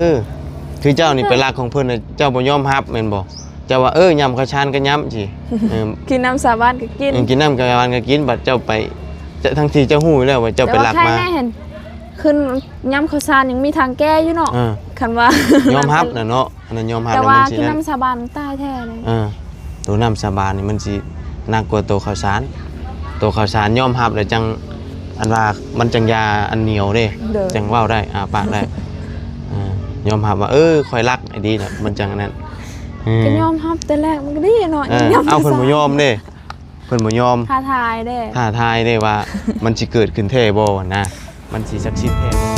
ເອີ ຄືເຈົ້ານີ້ໄປລັກຂອງເພິ່ນນະ ເຈົ້າບໍ່ຍອມຮັບແມ່ນບໍ່? ເຈົ້າວ່າ ເອີ ຍຳເຂົ້າສານກໍຍຳຊີ້ ເອີ ກິນນ້ຳສາບານກໍກິນ ເອີ ກິນນ້ຳສາບານກໍກິນ ບັດເຈົ້າໄປ ທັງທີ່ເຈົ້າຮູ້ຢູ່ແລ້ວວ່າເຈົ້າໄປລັກມາ ແຕ່ວ່າໃຄແນ່ຫັ້ນ ຄືຍຳເຂົ້າສານຍັງມີທາງແກ້ຢູ່ເນາະ ເອີ ຄັນວ່າຍອມຮັບນະເນາະ ອັນນັ້ນຍອມຮັບ ແຕ່ວ່າກິນນ້ຳສາບານຕາຍແທ້ເລີຍ ເອີ ໂຕນ້ຳສາບານນີ້ມັນຊິໜັກກວ່າໂຕເຂົ້າສານ ໂຕເຂົ້າສານຍອມຮັບແລ້ວຈັ່ງ ອັນວ່າມັນຈັ່ງຢາອັນໜຽວເດ້ ໂດຍ ຈັ່ງເວົ້າໄດ້ ອ້າປາກໄດ້ ເອີ ຍອມຮັບວ່າ ເອີ ຂ້ອຍລັກໄອ້ດີນະ ມັນຈັ່ງອັນນັ້ນ ເອີ ກໍຍອມຮັບແຕ່ແລກມັນກໍດີເນາະ ເອີ ຍອມ ເອົາ ເພິ່ນບໍ່ຍອມເດ້ ເພິ່ນບໍ່ຍອມ ທ້າທາຍເດ້ ທ້າທາຍເດ້ວ່າມັນຊິເກີດຂຶ້ນແທ້ບໍ່ຫັ້ນນະ ມັນຊິສັກສິດແທ້ບໍ່?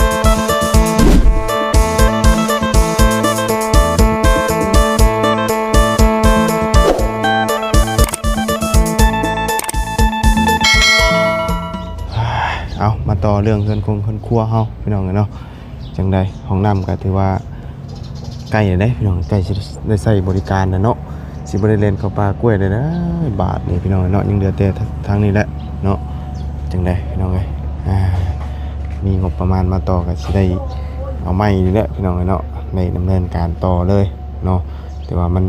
ເອົາ ມາຕໍ່ເລື່ອງເຮືອນຄົງເຮືອນຄົວເຮົາ ພີ່ນ້ອງເອີຍເນາະ ຈັ່ງໃດ ຫ້ອງນ້ຳກໍຖືວ່າ ໃກ້ແລ້ວເດ້ພີ່ນ້ອງ ໃກ້ຊິໄດ້ໃຊ້ບໍລິການແລ້ວເນາະ ຊິບໍ່ໄດ້ແລ່ນເຂົ້າປ່າກ້ວຍແລ້ວເດີ ບາດນີ້ພີ່ນ້ອງເນາະ ຍັງເຫຼືອແຕ່ທາງນີ້ແຫຼະເນາະ ຈັ່ງໃດພີ່ນ້ອງເອີຍ ອ່າ ມີງົບປະມານມາຕໍ່ກໍຊິໄດ້ເອົາໃໝ່ນີ້ແຫຼະພີ່ນ້ອງເນາະ ໄດ້ດຳເນີນການຕໍ່ເລີຍເນາະ ແຕ່ວ່າມັນ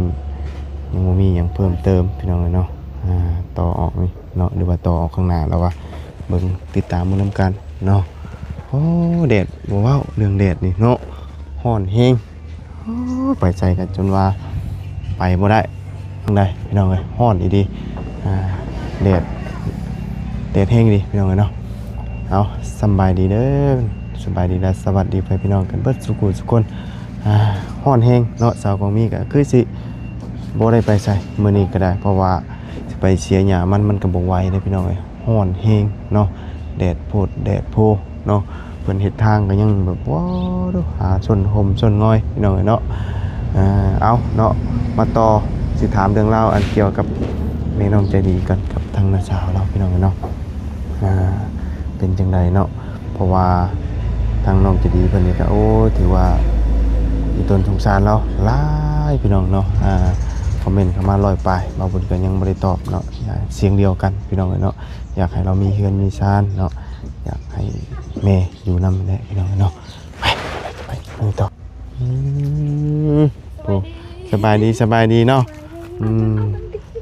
ຍັງບໍ່ມີຫຍັງເພີ່ມເຕີມພີ່ນ້ອງເນາະ ອ່າ ຕໍ່ອອກນີ້ເນາະ ຫຼືວ່າຕໍ່ອອກຂ້າງໜ້າແລ້ວວ່າ ເບິ່ງ ຕິດຕາມເບິ່ງນຳກັນເນາະ ໂອ້ ແດດ ບໍ່ເວົ້າເລື່ອງແດດນີ້ເນາະ ຮ້ອນແຮງ ໂອ້ ໄປໃສກໍຈົນວ່າໄປບໍ່ໄດ້ ຈັ່ງໃດພີ່ນ້ອງເອີຍ ຮ້ອນອີ່ຫຼີ ອ່າ ແດດ ແດດແຮງອີ່ຫຼີພີ່ນ້ອງເອີຍເນາະ ເອົາ ສຳບາຍດີເດີ ສະບາຍດີ ແລະ ສະຫວັດດີພໍ່ແມ່ພີ່ນ້ອງກັນເບິດສູ່ຜູ້ສູ່ຄົນ ອ່າ ຮ້ອນແຮງເນາະ ສາວກອງມີກໍຄືຊິບໍ່ໄດ້ໄປໃສມື້ນີ້ກໍໄດ້ ເພາະວ່າຊິໄປເສຍຫຍ້າມັນ ມັນກໍບໍ່ໄຫວເດ້ພີ່ນ້ອງເອີຍ ຮ້ອນແຮງເນາະ ແດດໂພດແດດໂພເນາະ ເພິ່ນເຮັດທາງກໍຍັງແບບ ວ້າວ ຫາຊົນຮົ່ມຊົນງອຍພີ່ນ້ອງເອີຍເນາະ ອ່າ ເອົາເນາະ ມາຕໍ່ ຊິຖາມເລື່ອງລາວອັນກ່ຽວກັບແມ່ນ້ອງໃຈດີກັນ ກັບທາງນ້າສາວລາວພີ່ນ້ອງເອີຍເນາະ ອ່າ ເປັນຈັ່ງໃດເນາະ ເພາະວ່າທາງນ້ອງໃຈດີເພິ່ນນີ້ກໍ ໂອ້ ຖືວ່າອີ່ຕົນສົງສານລາວຫຼາຍພີ່ນ້ອງເນາະ ອ່າ ຄອມເມັນເຂົ້າມາຮ້ອຍປາຍ ບ່າວບຸນກໍຍັງບໍ່ໄດ້ຕອບເນາະ ສຽງດຽວກັນພີ່ນ້ອງເອີຍເນາະ ຢາກໃຫ້ລາວມີເຮືອນມີຊານເນາະ ຢາກໃຫ້ແມ່ຢູ່ນຳແຫຼະພີ່ນ້ອງເນາະ ໄປ ໄປ ໄປຕໍ່ ອືມ ໂອ້ ສະບາຍດີ ສະບາຍດີເນາະ ອືມ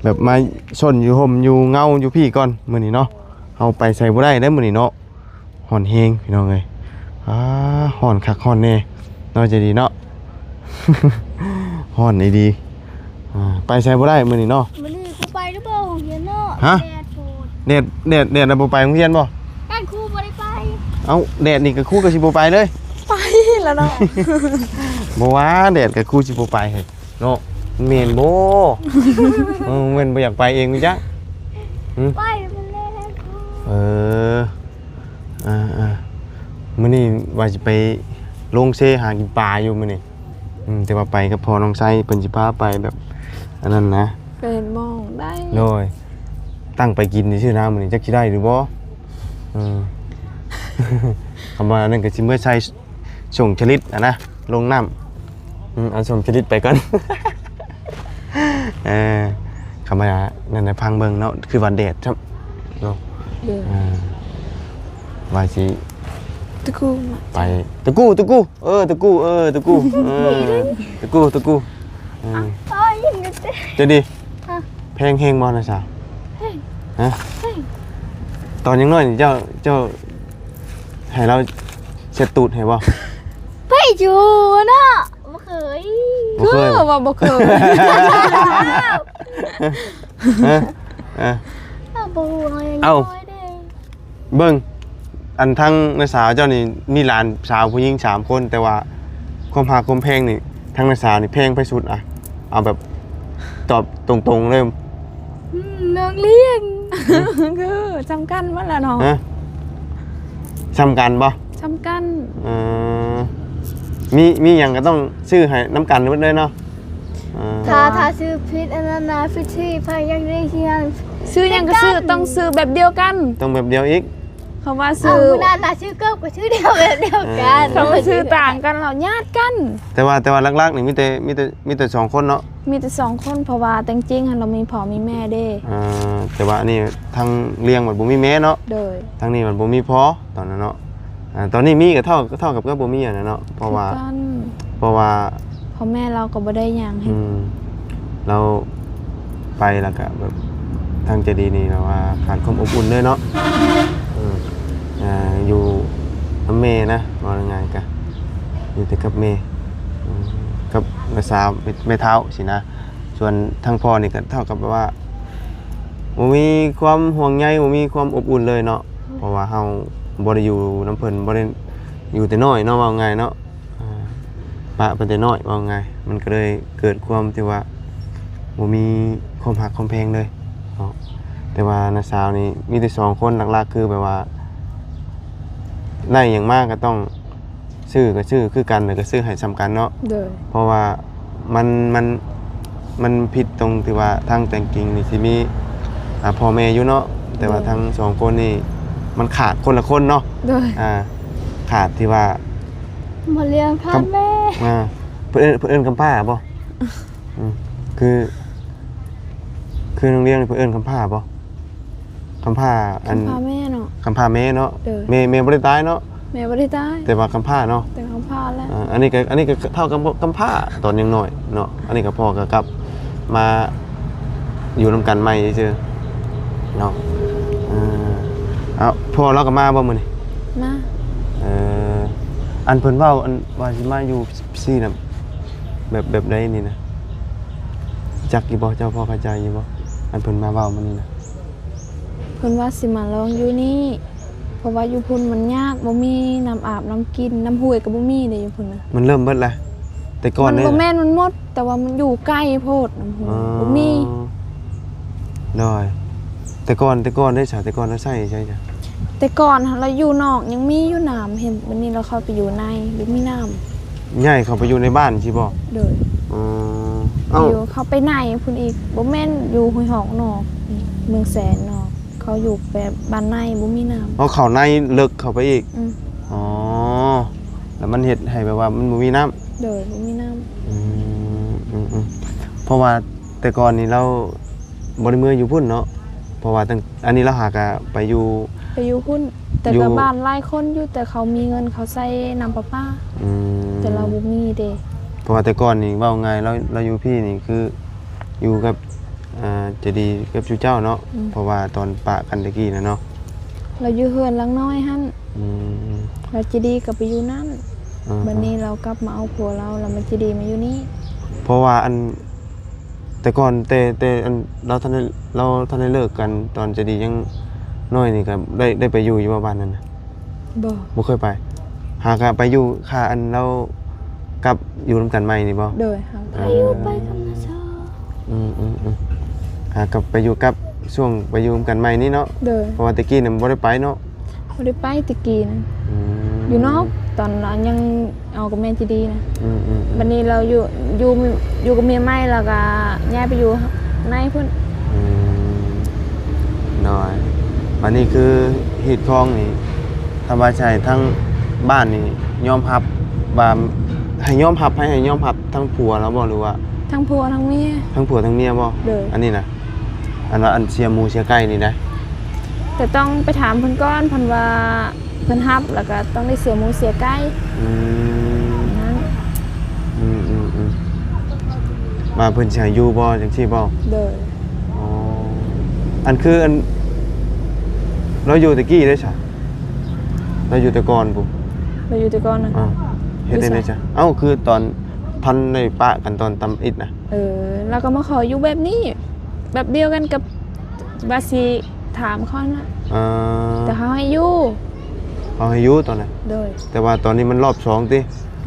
ແບບມາຊົນຢູ່ຮົ່ມຢູ່ເງົາຢູ່ພີ້ກ່ອນມື້ນີ້ເນາະ ເຮົາໄປໃສບໍ່ໄດ້ເດ້ມື້ນີ້ເນາະ ຮ້ອນແຮງພີ່ນ້ອງເອີຍ ອ້າ ຮ້ອນຄັກຮ້ອນແນ່ເນາະ ໃຈດີເນາະ ຮ້ອນອີ່ຫຼີ ອ່າ ໄປໃສບໍ່ໄດ້ມື້ນີ້ເນາະ ມື້ນີ້ຄູໄປຫຼືບໍ່ໂຮງຮຽນເນາະ ຮະ ແດດໂພດ ແດດ ແດດ ແດດລະບໍ່ໄປໂຮງຮຽນບໍ່ ຢ້ານຄູບໍ່ໄດ້ໄປ ເອົ້າ ແດດນີ້ກໍຄູກໍຊິບໍ່ໄປເລີຍ ໄປລະເນາະ ບໍ່ວ່າແດດກໍຄູຊິບໍ່ໄປເຮີ້ຍ ເນາະ ແມ່ນບໍ່ ເອີ ແມ່ນບໍ່ຢາກໄປເອງນີ້ຈັກ ຫື ໄປມັນແລ້ວ ເອີ ອ່າໆ ມື້ນີ້ວ່າຊິໄປລົງເຊຫາກິນປາຢູ່ມື້ນີ້ ອືມ ແຕ່ວ່າໄປກັບພໍ່ນ້ອງໄຊ ເພິ່ນຊິພາໄປແບບອັນນັ້ນນະ ໄປເຫັນໝອງໄດ້ ໂດຍ ຕັ້ງໄປກິນຊື່ໆນະ ມື້ນີ້ຈັກຊິໄດ້ຫຼືບໍ່ ເອີ ຄຳວ່າອັນນັ້ນກໍຊິເມືອໃສ່ ສົ່ງຈະລິດຫັ້ນນະ ລົງນ້ຳ ອືມ ເອົາສົ່ງຈະລິດໄປກ່ອນ ເອີ ຄຳວ່ານັ້ນນະ ຟັງເບິ່ງເນາະ ຄືວ່າແດດຊ້ຳເນາະ ເອີ ວ່າຊິ ຕະກູ ໄປ ຕະກູ ຕະກູ ເອີ ຕະກູ ເອີ ຕະກູ ເອີ ຕະກູ ຕະກູ ເອີ ເອີ ເຈົ້າດີ ຮະ ແພງແຮງບໍ່ນະສາວ ແພງ ຮະ ແພງ ຕອນຍັງນ້ອຍນີ້ເຈົ້າ ເຈົ້າ ໃຫ້ລາວເຊັດຕູດໃຫ້ບໍ່ ໄປຢູ່ເນາະ ບໍ່ເຄີຍ ບໍ່ເຄີຍ ຄືວ່າບໍ່ເຄີຍ ຮະ ຮະ ເຮົາບໍ່ຮູ້ ເຮົາຍັງນ້ອຍເດ້ ເບິ່ງ ອັນທາງນ້າສາວເຈົ້ານີ້ມີຫຼານສາວຜູ້ຍິງສາມຄົນ ແຕ່ວ່າຄວາມຮັກຄວາມແພງນີ້ ທາງນ້າສາວນີ້ແພງໃຜສຸດອະ? ເອົາແບບຕອບຕົງໆເລີຍ ອືມ ນ້ອງລ້ຽງ ຄືສຳຄັນໝົດລະເນາະ ຮະ ສຳຄັນບໍ່? ສຳຄັນ ເອີ ມີ ມີຫຍັງກໍຕ້ອງຊື້ໃຫ້ນຳກັນໝົດເລີຍເນາະ ອ່າ ຖ້າ ຖ້າຊື້ຜິດອັນນັ້ນນະ ຜິດທີ່ໃຜຢາກໄດ້ທີ່ນັ້ນ ຊື້ຫຍັງກໍຊື້ ຕ້ອງຊື້ແບບດຽວກັນ ຕ້ອງແບບດຽວອີກ ເພາະວ່າຊື້ ເອົາ ມື້ນັ້ນນະຊື້ເກີບກໍຊື້ດຽວແບບດຽວກັນ ເອີ ເພາະວ່າຊື້ຕ່າງກັນແລ້ວຍາດກັນ ແຕ່ວ່າ ແຕ່ວ່າຫຼັກໆນີ້ມີແຕ່ ມີແຕ່ ມີແຕ່ສອງຄົນເນາະ ມີແຕ່ສອງຄົນ ເພາະວ່າແຕ່ງຈິງຫັ້ນລາວມີພໍ່ມີແມ່ເດ້ ອ່າ ແຕ່ວ່າອັນນີ້ທາງລ້ຽງມັນບໍ່ມີແມ່ເນາະ ໂດຍ ທາງນີ້ມັນບໍ່ມີພໍ່ຕອນນັ້ນເນາະ ອ່າ ຕອນນີ້ມີກໍເທົ່າ ກໍເທົ່າກັບ ກໍບໍ່ມີຫັ້ນນະເນາະ ເພາະວ່າ ຄືກັນ ເພາະວ່າ ພໍ່ແມ່ລາວກໍບໍ່ໄດ້ຫຍັງໃຫ້ ອືມ ລາວໄປແລ້ວກະແບບ ທາງໃຈດີນີ້ແບບວ່າຂາດຄວາມອົບອຸ່ນເລີຍເນາະ. ເອີ ອ່າ ຢູ່ນຳແມ່ນະ ເວົ້າງ່າຍໆກະຢູ່ແຕ່ກັບແມ່ ອືມ ກັບນ້າສາວ ແມ່ ແມ່ເຖົ້າຊີ້ນະ. ສ່ວນທາງພໍ່ນີ້ກໍເທົ່າກັບແບບວ່າ ບໍ່ມີຄວາມຫ່ວງໃຍ ບໍ່ມີຄວາມອົບອຸ່ນເລີຍເນາະ ເພາະວ່າເຮົາບໍ່ໄດ້ຢູ່ນຳເພິ່ນ ບໍ່ໄດ້ຢູ່ແຕ່ນ້ອຍເນາະ ເວົ້າງ່າຍເນາະ ອ່າ ປະໄປແຕ່ນ້ອຍ ເວົ້າງ່າຍ ມັນກໍເລີຍເກີດຄວາມທີ່ວ່າບໍ່ມີຄວາມຮັກຄວາມແພງເລີຍເນາະ. ແຕ່ວ່ານ້າສາວນີ້ມີແຕ່ສອງຄົນ ຫຼັກໆຄືແບບວ່າ ໄດ້ຫຍັງມາກໍຕ້ອງ ຊື້ກໍຊື້ຄືກັນ ແລ້ວກໍຊື້ໃຫ້ສ່ຳກັນເນາະ ໂດຍ ເພາະວ່າມັນ ມັນ ມັນຜິດຕົງທີ່ວ່າທາງແຕງກິງນີ້ຊິມີ ອ່າ ພໍ່ແມ່ຢູ່ເນາະ ແຕ່ວ່າ ໂດຍ ທັງສອງຄົນນີ້ມັນຂາດຄົນລະຄົນເນາະ ໂດຍ ອ່າ ຂາດທີ່ວ່າ ບໍ່ລ້ຽງຂາດ ກຳ ແມ່ ອ່າ ເພິ່ນເອີ້ນ ເພິ່ນເອີ້ນກຳພ້າບໍ່? ອືມ ຄື ຄືນ້ອງລຽງນີ້ເພິ່ນເອີ້ນກຳພ້າບໍ່? ກຳພ້າ ອັນ ກຳພ້າແມ່ເນາະ ກຳພ້າແມ່ເນາະ ໂດຍ ແມ່ ແມ່ບໍ່ໄດ້ຕາຍເນາະ ແມ່ບໍ່ໄດ້ຕາຍ ແຕ່ວ່າກຳພ້າເນາະ ແຕ່ກຳພ້າແຫຼະ ອ່າ ອັນນີ້ກໍ ອັນນີ້ກໍເທົ່າກັບກຳພ້າຕອນຍັງນ້ອຍເນາະ ອັນນີ້ກໍພໍ່ກໍກັບມາຢູ່ນຳກັນໃໝ່ຊື່ໆເນາະ. ອ່າ ເອົາ ພໍ່ລາວກໍມາບໍ່ມື້ນີ້? ມາ ເອີ ອັນເພິ່ນເວົ້າ ອັນວ່າຊິມາຢູ່ຊີ້ນະ ແບບ ແບບໃດນີ້ນະ ຈັກຢູ່ບໍ່? ເຈົ້າພໍເຂົ້າໃຈຢູ່ບໍ່? ອັນເພິ່ນມາເວົ້າມື້ນີ້ນະ ເພິ່ນວ່າຊິມາລອງຢູ່ນີ້ ເພາະວ່າຢູ່ພຸ້ນມັນຍາກ ບໍ່ມີນ້ຳອາບນ້ຳກິນ ນ້ຳຫ້ວຍກໍບໍ່ມີເດ້ຢູ່ພຸ້ນນະ ມັນເລີ່ມເບິດລະ ແຕ່ກ່ອນ ມັນ ນີ້ ບໍ່ແມ່ນມັນໝົດ ແຕ່ວ່າມັນຢູ່ໃກ້ໂພດ ນ້ຳຫ້ວຍ ອໍ ບໍ່ມີ ໂດຍ ແຕ່ກ່ອນ ແຕ່ກ່ອນເດ້ຊະ ແຕ່ກ່ອນລາວໃຊ້ໃສຊະ? ແຕ່ກ່ອນຫັ້ນລາວຢູ່ນອກຍັງມີຢູ່ນ້ຳ ເຫັນ ບັດນີ້ລາວເຂົ້າໄປຢູ່ໃນ ບໍ່ມີນ້ຳ ຍ້າຍເຂົ້າໄປຢູ່ໃນບ້ານຊີ້ບໍ່? ໂດຍ ອໍ ເອົ້າ ຢູ່ເຂົ້າໄປໃນພຸ້ນອີກ ບໍ່ແມ່ນຢູ່ຫ້ວຍຫອກນອກ ເມືອງແສນນອກ ເຂົາຢູ່ແບບບ້ານໃນ ບໍ່ມີນ້ຳ ເອົາ ເຂົ້າໃນເລິກເຂົ້າໄປອີກ ອືມ ອໍ ແລ້ວມັນເຮັດໃຫ້ແບບວ່າມັນບໍ່ມີນ້ຳ ໂດຍ ບໍ່ມີນ້ຳ ອືມ ອືມ ອືມ ເພາະວ່າແຕ່ກ່ອນນີ້ລາວບໍ່ໄດ້ເມືອຢູ່ພຸ້ນເນາະ ເພາະວ່າຕັ້ງ ອັນນີ້ລາວຫາກະໄປຢູ່ ໄປຢູ່ພຸ້ນ ແຕ່ ຢູ່ ກໍບ້ານຫຼາຍຄົນຢູ່ ແຕ່ເຂົາມີເງິນເຂົາໃຊ້ນ້ຳປະປາ ອືມ ແຕ່ລາວບໍ່ມີເດ້ ເພາະວ່າແຕ່ກ່ອນນີ້ເວົ້າງ່າຍ ລາວ ລາວຢູ່ພີ້ນີ້ຄືຢູ່ກັບ ອ່າ ໃຈດີກັບຊຸມເຈົ້າເນາະ ອືມ ເພາະວ່າຕອນປະກັນແຕ່ກີ້ນະເນາະ ລາວຢູ່ເຮືອນຫຼັງນ້ອຍຫັ້ນ ອືມ ແລ້ວໃຈດີກໍໄປຢູ່ນັ້ນ ອ່າ ບັດນີ້ລາວກັບມາເອົາຜົວລາວ ແລ້ວມາໃຈດີມາຢູ່ນີ້ ເພາະວ່າອັນ ແຕ່ກ່ອນ ແຕ່ ແຕ່ອັນລາວທັນໄດ້ ລາວທັນໄດ້ເລີກກັນ ຕອນໃຈດີຍັງນ້ອຍນີ້ກໍໄດ້ ໄດ້ໄປຢູ່ຢູ່ບໍ່ບ້ານນັ້ນນະ? ບໍ່ ບໍ່ເຄີຍໄປ ຫາກະໄປຢູ່ຄ່າອັນລາວກັບຢູ່ນຳກັນໃໝ່ນີ້ບໍ່? ໂດຍ ຫາກະໄປຢູ່ ໄປກັບນ້າສາວ ອືມໆໆ ຫາກະໄປຢູ່ກັບຊ່ວງໄປຢູ່ນຳກັນໃໝ່ນີ້ເນາະ ໂດຍ ເພາະວ່າແຕ່ກີ້ນະບໍ່ໄດ້ໄປເນາະ ບໍ່ໄດ້ໄປແຕ່ກີ້ນະ ອືມ ຢູ່ນອກ ຕອນລາວຍັງເອົາກັບແມ່ໃຈດີນະ ອືມໆໆ ບັດນີ້ລາວຢູ່ ຢູ່ ຢູ່ກັບເມຍໃໝ່ ແລ້ວກະຍ້າຍໄປຢູ່ໃນພຸ້ນ ອືມ ໂດຍ ບັດນີ້ຄືຮີດຄອງນີ້ ຖ້າວ່າໃຫ້ທາງບ້ານນີ້ຍອມຮັບວ່າ ໃຫ້ຍອມຮັບ ໃຫ້ ໃຫ້ຍອມຮັບທັງຜົວລາວບໍ່ ຫຼືວ່າ ທັງຜົວທັງເມຍ ທັງຜົວທັງເມຍບໍ່? ໂດຍ ອັນນີ້ນະ ອັນວ່າອັນເສຍໝູເສຍໄກ່ນີ້ນະ ແຕ່ຕ້ອງໄປຖາມເພິ່ນກ່ອນ ເພິ່ນວ່າເພິ່ນຮັບ ແລ້ວກໍຕ້ອງໄດ້ເສຍໝູເສຍໄກ່ ອືມ ນັ້ນ ອືມໆໆ ວ່າເພິ່ນຊິໃຫ້ຢູ່ບໍ່ ຈັ່ງຊີ້ບໍ່? ໂດຍ ອໍ ອັນຄືອັນ ລາວຢູ່ແຕ່ກີ້ເດ້ຊະ? ລາວຢູ່ແຕ່ກ່ອນພຸ້ນ ລາວຢູ່ແຕ່ກ່ອນນະ ອ່າ ເຮັດຈັ່ງໃດຊະ? ເອົ້າ ຄືຕອນທັນໄດ້ປະກັນຕອນທຳອິດນະ ເອີ ລາວກໍມາຂໍຢູ່ແບບນີ້ ແບບດຽວກັນກັບ ວ່າຊິຖາມເຂົານະ ອ່າ ແຕ່ເຂົາໃຫ້ຢູ່ ເຂົາໃຫ້ຢູ່ຕອນນັ້ນ ໂດຍ ແຕ່ວ່າຕອນນີ້ມັນລອບສອງຕິ?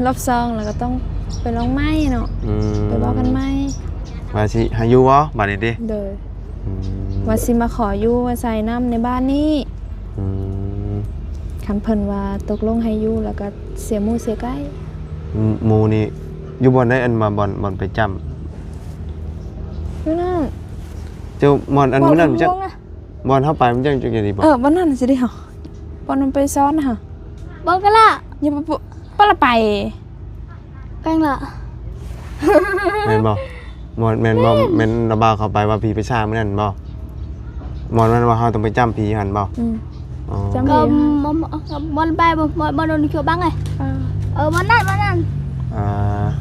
ລອບສອງ ແລ້ວກໍຕ້ອງໄປລອງໃໝ່ເນາະ ອືມ ໄປເວົ້າກັນໃໝ່ ວ່າຊິໃຫ້ຢູ່ບໍ່ບາດນີ້ຕິ? ໂດຍ ອືມ ວ່າຊິມາຂໍຢູ່ອາໄສນຳໃນບ້ານນີ້ ອືມ ຄັນເພິ່ນວ່າຕົກລົງໃຫ້ຢູ່ ແລ້ວກໍເສຍໝູເສຍໄກ່ ໝູນີ້ຢູ່ບ່ອນໃດ? ອັນວ່າບ່ອນ ບ່ອນໄປຈ້ຳ ຢູ່ນັ້ນ ເຈົ້າ ບ່ອນອັນມື້ນັ້ນ ບ່ອນເຮົາໄປມັນຈັ່ງຈະດີບໍ່? ເອີ ບ່ອນນັ້ນຊິໄດ້ເຮົາ ບ່ອນມັນໄປຊ້ອນນະເຮົາ ບໍ່ກະລະ ຢ່າໄປ ປະລະໄປ ແປ້ງລະ ແມ່ນບໍ່? ບໍ່ແມ່ນບໍ່? ແມ່ນ ແມ່ນລະບ່າວເຂົ້າໄປວ່າຜີໄປຊ້າມື້ນັ້ນບໍ່? ບໍ່ແມ່ນວ່າເຮົາຕ້ອງໄປຈ້ຳຜີຫັ້ນບໍ່? ອືມ ອໍ ຈ້ຳຜີຫັ້ນ ບໍ່ ບໍ່ ບໍ່ໄປ ບໍ່ ບໍ່ ບໍ່ໂດນເຂືອບັງເອີຍ ເອີ ເອີ ບໍ່ນັ້ນ ບໍ່ນັ້ນ ອ່າ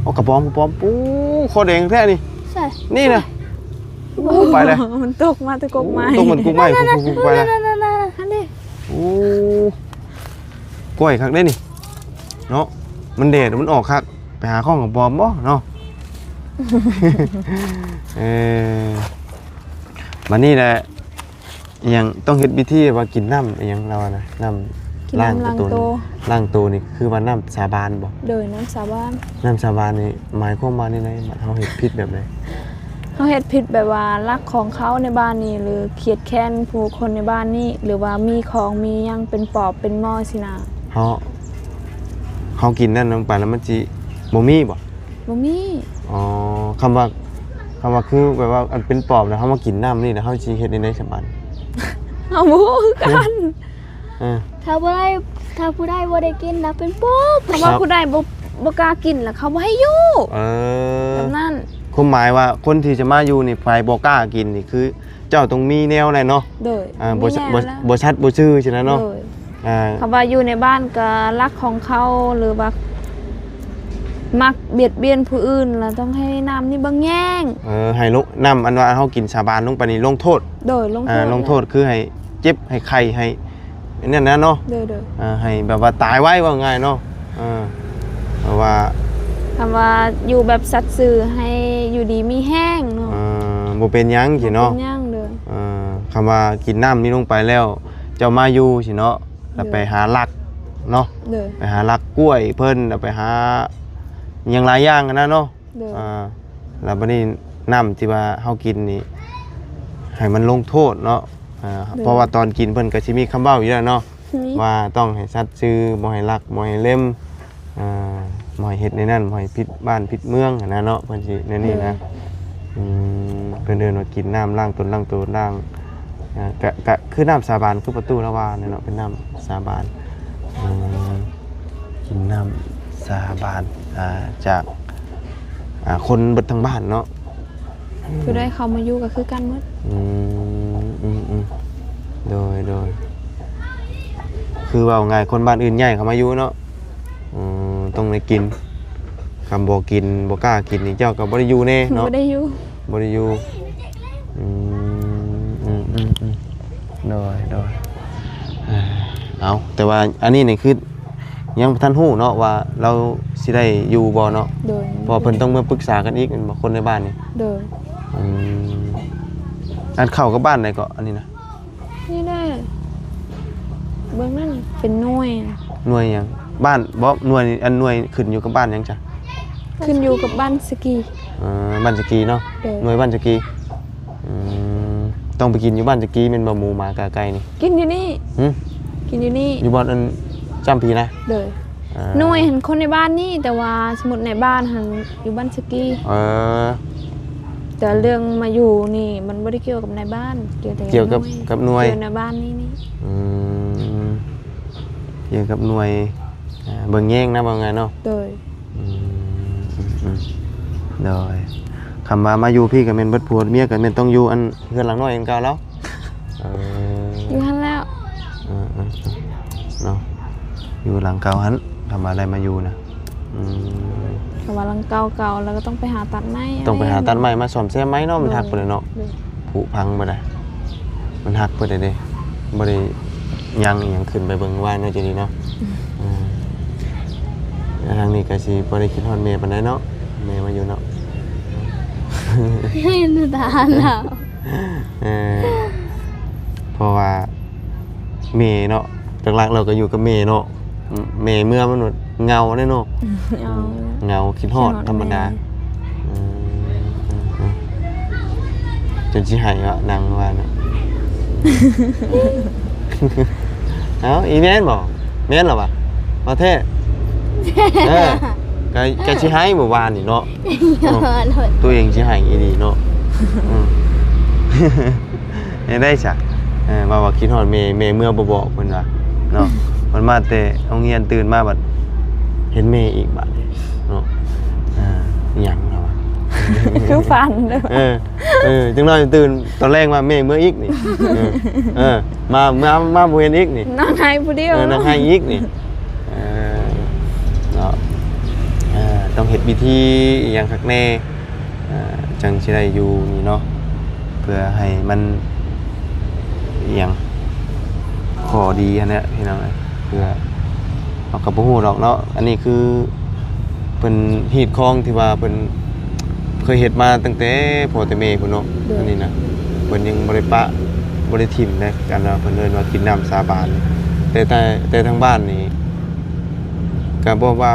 ໂອ້ ກະປອມ ກະປອມ. ປູ້ ຄໍແດງແທ້ນີ້. ໃສ່ ນີ້ນະ. ໂອ້ ໄປແລ້ວ. ມັນຕົກມາແຕ່ກົກໄມ້. ໂອ້ ຕົກມັນກົກໄມ້. ພຸ້ນໆໆ ໄປແລ້ວ. ຫັ້ນເດ້. ໂອ້ ກ້ອຍຄັກເດ້ນີ້ເນາະ. ມັນແດດມັນອອກຄັກ. ໄປຫາຂອງກະປອມບໍ່ເນາະ. ເອີ ບັດນີ້ແຫຼະ ອີ່ຫຍັງ ຕ້ອງເຮັດພິທີວ່າກິນນ້ຳອີ່ຫຍັງລາວວ່ານະ ນ້ຳ ກິນນ້ຳລ້າງໂຕ ລ້າງໂຕ ລ້າງໂຕນີ້ຄືວ່ານ້ຳສາບານບໍ່? ໂດຍ ນ້ຳສາບານ. ນ້ຳສາບານນີ້ໝາຍຄວາມວ່າແນວໃດ? ເຮົາເຮັດຜິດແບບໃດ? ເຮົາເຮັດຜິດແບບວ່າລັກຂອງເຂົາໃນບ້ານນີ້ ຫຼື ຄຽດແຄ້ນຜູ້ຄົນໃນບ້ານນີ້ ຫຼືວ່າມີຂອງມີຫຍັງເປັນປອບເປັນໝໍ້ຊີ້ນະ. ເຮົາ ເຮົາກິນນັ້ນລົງໄປແລ້ວມັນຊິບໍ່ມີບໍ່? ບໍ່ມີ. ອໍ ຄຳວ່າ ຄຳວ່າຄືແບບວ່າອັນເປັນປອບແລ້ວເຮົາມາກິນນ້ຳນີ້ ແລ້ວເຮົາຊິເຮັດແນວໃດສະບັດ? ເຮົາບໍ່ຮູ້ຄືກັນ. ເອີ ຖ້າບໍ່ໄດ້ ຖ້າຜູ້ໃດບໍ່ໄດ້ກິນນະເປັນປອບ. ຄຳວ່າຜູ້ໃດບໍ່ ບໍ່ກ້າກິນລະເຂົາບໍ່ໃຫ້ຢູ່. ເອີ ແບບນັ້ນ. ຄວາມໝາຍວ່າຄົນທີ່ຈະມາຢູ່ນີ້ ໃຜບໍ່ກ້າກິນນີ້ຄື ເຈົ້າຕ້ອງມີແນວໃດເນາະ. ໂດຍ ອ່າ ມີແນວ ບໍ່ ບໍ່ ບໍ່ສັດບໍ່ຊື່ຊີ້ນະເນາະ. ໂດຍ ອ່າ ຄຳວ່າຢູ່ໃນບ້ານກະລັກຂອງເຂົາ ຫຼືວ່າມັກບຽດບຽນຜູ້ອື່ນ ລະຕ້ອງໃຫ້ນ້ຳນີ້ເບິ່ງແຍງ. ເອີ ໃຫ້ລົງ ນ້ຳອັນວ່າເຮົາກິນສາບານລົງໄປນີ້ລົງໂທດ. ໂດຍ ລົງໂທດ ອ່າ ລົງໂທດ ແຫຼະ ຄືໃຫ້ເຈັບ ໃຫ້ໄຂ້ ໃຫ້ ອັນນັ້ນນະເນາະ. ໂດຍໆ ອ່າ ໃຫ້ແບບວ່າຕາຍໄວ ເວົ້າງ່າຍເນາະ. ເອີ ເພາະວ່າ ຄຳວ່າຢູ່ແບບສັດຊື່ ໃຫ້ຢູ່ດີມີແຮງເນາະ. ເອີ ບໍ່ເປັນຫຍັງຊີ້ເນາະ. ບໍ່ເປັນຫຍັງເດີ. ເອີ ຄຳວ່າກິນນ້ຳນີ້ລົງໄປແລ້ວ ເຈົ້າມາຢູ່ຊີ້ເນາະ ແລ້ວໄປຫາລັກເນາະ. ໂດຍ ໄປຫາລັກກ້ວຍເພິ່ນ ແລ້ວໄປຫາຫຍັງຫຼາຍຢ່າງຫັ້ນນະເນາະ. ໂດຍ ອ່າ ແລ້ວບັດນີ້ນ້ຳທີ່ວ່າເຮົາກິນນີ້ ໃຫ້ມັນລົງໂທດເນາະ. ອ່າ ໂດຍ ເພາະວ່າຕອນກິນເພິ່ນກະຊິມີຄຳເວົ້າຢູ່ແລ້ວເນາະ ມີ ວ່າຕ້ອງໃຫ້ສັດຊື່ ບໍ່ໃຫ້ລັກ ບໍ່ໃຫ້ເລັມ ອ່າ ບໍ່ໃຫ້ເຮັດແນວນັ້ນ ບໍ່ໃຫ້ຜິດບ້ານຜິດເມືອງຫັ້ນນະເນາະ ເພິ່ນຊິແນວນີ້ນະ. ໂດຍ ອືມ ເພິ່ນເອີ້ນວ່າກິນນ້ຳລ້າງຕົນ ລ້າງໂຕ ລ້າງ ອ່າ ກະ ກະຄືນ້ຳສາບານ ຄືປະຕູລາວວ່ານັ້ນເນາະ ເປັນນ້ຳສາບານ. ອືມ ກິນນ້ຳສາບານ ອ່າ ຈາກ ອ່າ ຄົນເບິດທັງບ້ານເນາະ. ຜູ້ໃດເຂົ້າມາຢູ່ກະຄືກັນໝົດ. ອືມ ອືມ ອືມ ໂດຍ ໂດຍ ຄືເວົ້າງ່າຍ ຄົນບ້ານອື່ນຍ້າຍເຂົ້າມາຢູ່ເນາະ. ອືມ ຕ້ອງໄດ້ກິນ ຄຳບໍ່ກິນ ບໍ່ກ້າກິນນີ້ ເຈົ້າກະບໍ່ໄດ້ຢູ່ແນ່ເນາະ. ບໍ່ໄດ້ຢູ່ ບໍ່ໄດ້ຢູ່. ອືມ ອືມ ອືມ ອືມ ໂດຍ ໂດຍ. ເອົາ ແຕ່ວ່າອັນນີ້ນີ້ຄື ຍັງບໍ່ທັນຮູ້ເນາະວ່າລາວຊິໄດ້ຢູ່ບໍ່ເນາະ. ໂດຍ ເພາະວ່າເພິ່ນຕ້ອງມາປຶກສາກັນອີກແມ່ນບໍ່ ຄົນໃນບ້ານນີ້? ໂດຍ ອືມ ອັນເຂົ້າກັບບ້ານໃດເກາະ ອັນນີ້ນະ? ນີ້ແຫຼະ ເບິ່ງນັ້ນເປັນໜ່ວຍ. ໜ່ວຍຫຍັງ? ບ້ານບໍ່? ໜ່ວຍ ອັນໜ່ວຍຂຶ້ນຢູ່ກັບບ້ານຫຍັງຈະ? ຂຶ້ນຢູ່ກັບບ້ານສະກີ. ເອີ ບ້ານສະກີເນາະ. ໂດຍ ໜ່ວຍບ້ານສະກີ. ອືມ ຕ້ອງໄປກິນຢູ່ບ້ານສະກີແມ່ນບໍ່? ໝູໝາກາໄກ່ນີ້ ກິນຢູ່ນີ້. ຫື? ກິນຢູ່ນີ້ ຢູ່ບ່ອນອັນຈ້ຳພີນະ? ໂດຍ ເອີ ໜ່ວຍຫັ້ນຄົນໃນບ້ານນີ້ ແຕ່ວ່າສົມມຸດໃນບ້ານຫັ້ນຢູ່ບ້ານສະກີ. ເອີ ແຕ່ເລື່ອງມາຢູ່ນີ້ມັນບໍ່ໄດ້ກ່ຽວກັບໃນບ້ານ ກ່ຽວແຕ່ ກ່ຽວກັບໜ່ວຍ ກັບໜ່ວຍ ກ່ຽວໃນບ້ານນີ້ນີ້. ອືມ ກ່ຽວກັບໜ່ວຍ ອ່າ ເບິ່ງແຍງນະ ວ່າງ່າຍເນາະ. ໂດຍ ອືມ ອືມ ອືມ ໂດຍ ຄຳວ່າມາຢູ່ພີ້ກະແມ່ນເບິດຜົວເມຍ ກະແມ່ນຕ້ອງຢູ່ອັນເຮືອນຫຼັງນ້ອຍອັນເກົ່າແລ້ວ. ເອີ ຢູ່ຫັ້ນແລ້ວ. ເອີ ເອີ ເອີ ເນາະ ຢູ່ຫຼັງເກົ່າຫັ້ນ ຄຳວ່າໄດ້ມາຢູ່ນະ. ອືມ ຄຳວ່າຫຼັງເກົ່າເກົ່າແລ້ວກະຕ້ອງໄປຫາຕັດໄມ້ ຕ້ອງໄປຫາຕັດໄມ້ມາສ້ອມແຊມໃໝ່ເນາະ. ມັນ ໂດຍ ຮັກພຸ້ນແຫຼະເນາະ. ໂດຍ ຜຸພັງເບິດລະ ມັນຫັກເບິດແລ້ວເດ້ ບໍ່ໄດ້ຍັງອີ່ຫຍັງ ຂຶ້ນໄປເບິ່ງວານເນາະ ເຈົ້ານີ້ເນາະ. ອືມ ເອີ ແລະທາງນີ້ກະຊິບໍ່ໄດ້ຄິດຮອດແມ່ປານໃດເນາະ ແມ່ມາຢູ່ເນາະ. ເຫັນຕາລາວ ເອີ ເພາະວ່າແມ່ເນາະ ຫຼັກໆແລ້ວກະຢູ່ກັບແມ່ເນາະ. ອືມ ແມ່ເມືອມັນແບບເຫງົາເດ້ເນາະ. ເຫງົາ ເຫງົາ ຄິດຮອດ ຄິດຮອດທຳມະດາ ແມ່. ເອີ ເອີ ເອີ ຈົນຊິໄຫ້ວະ ນັ່ງວ່ານະ. ເອົ້າ ອີແມ່ນບໍ່? ແມ່ນລະວະ ວ່າແທ້. ເອີ ກະ ກະຊິໄຫ້ມື້ວານນີ້ເນາະ. ໂຕເອງຊິໄຫ້ອີ່ຫຼີເນາະ. ອືມ ເຮັດໄດ້ຊະ ເອີ ວ່າ ວ່າຄິດຮອດແມ່ ແມ່ເມືອບໍ່ບອກເພິ່ນວ່າເນາະ. ເພິ່ນມາແຕ່ໂຮງຮຽນ ຕື່ນມາບັດເຫັນແມ່ອີກບາດນີ້ເນາະ. ເອີ ອີ່ຫຍັງລະວະ ຄືຝັນເດີ. ເອີ ເອີ ຈັກໜ້ອຍຕື່ນຕອນແລງວ່າແມ່ເມືອອີກນີ້. ເອີ ເອີ ມາ ມາ ມາບໍ່ເຫັນອີກນີ້ ນັ່ງໄຫ້ຜູ້ດຽວ. ເອີ ນັ່ງໄຫ້ອີກນີ້. ເອີ ເນາະ ເອີ ຕ້ອງເຮັດພິທີອີ່ຫຍັງຄັກແນ່ ອ່າ ຈັ່ງຊິໄດ້ຢູ່ນີ້ເນາະ ເພື່ອໃຫ້ມັນ ອີ່ຫຍັງ ຂໍ້ດີຫັ້ນແຫຼະພີ່ນ້ອງເອີຍ ເພື່ອ ເຮົາກໍບໍ່ຮູ້ດອກເນາະ ອັນນີ້ຄືເພິ່ນຮີດຄອງທີ່ວ່າເພິ່ນເຄີຍເຮັດມາຕັ້ງແຕ່ພໍ່ແຕ່ແມ່ພຸ້ນເນາະ ໂດຍ ອັນນີ້ນະ ເພິ່ນຍັງບໍ່ໄດ້ປະ ບໍ່ໄດ້ຖິ້ມເດ້ ອັນວ່າເພິ່ນເອີ້ນວ່າກິນນ້ຳສາບານ ແຕ່ ແຕ່ ແຕ່ທາງບ້ານນີ້ ກໍບໍ່ວ່າ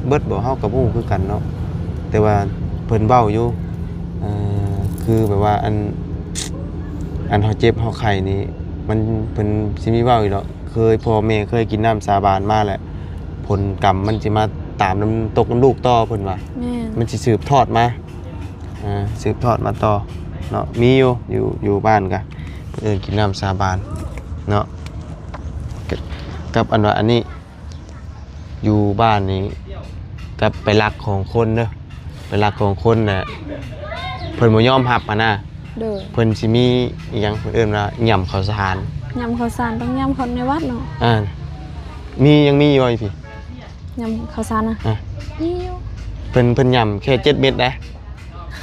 ເບິດບໍ່ ເຮົາກໍບໍ່ຮູ້ຄືກັນເນາະ ແຕ່ວ່າເພິ່ນເວົ້າຢູ່ ເອີ ຄືແບບວ່າອັນ ອັນເຮົາເຈັບເຮົາໄຂ້ນີ້ ມັນ ເພິ່ນຊິມີເວົ້າຢູ່ດອກ ເຄີຍ ພໍ່ແມ່ເຄີຍກິນນ້ຳສາບານມາແຫຼະ ຜົນກຳມັນຊິມາຕາມນຳ ຕົກນຳລູກຕໍ່ ເພິ່ນວ່າ ແມ່ນ ມັນຊິສືບທອດມາ ອ່າ ສືບທອດມາຕໍ່ເນາະ ມີຢູ່ ຢູ່ ຢູ່ບ້ານກະ ເອີ ກິນນ້ຳສາບານເນາະ ກັບ ກັບອັນວ່າອັນນີ້ ຢູ່ບ້ານນີ້ ກັບໄປລັກຂອງຄົນເດີ ໄປລັກຂອງຄົນນະ ເພິ່ນບໍ່ຍອມຮັບຫັ້ນນະ ໂດຍ ເພິ່ນຊິມີອີ່ຫຍັງ ເພິ່ນເອີ້ນວ່າຫຍ້ຳເຂົ້າສານ ຫຍ້ຳເຂົ້າສານ ຕ້ອງຫຍ້ຳເຂົ້າໃນວັດເນາະ ອ່າ ມີ ຍັງມີຢູ່ບໍ່ຢູ່ພີ້ ຫຍ້ຳເຂົ້າສານນະ ອ່າ ມີຢູ່ ເພິ່ນ ເພິ່ນຫຍ້ຳແຄ່ເຈັດເມັດໃດ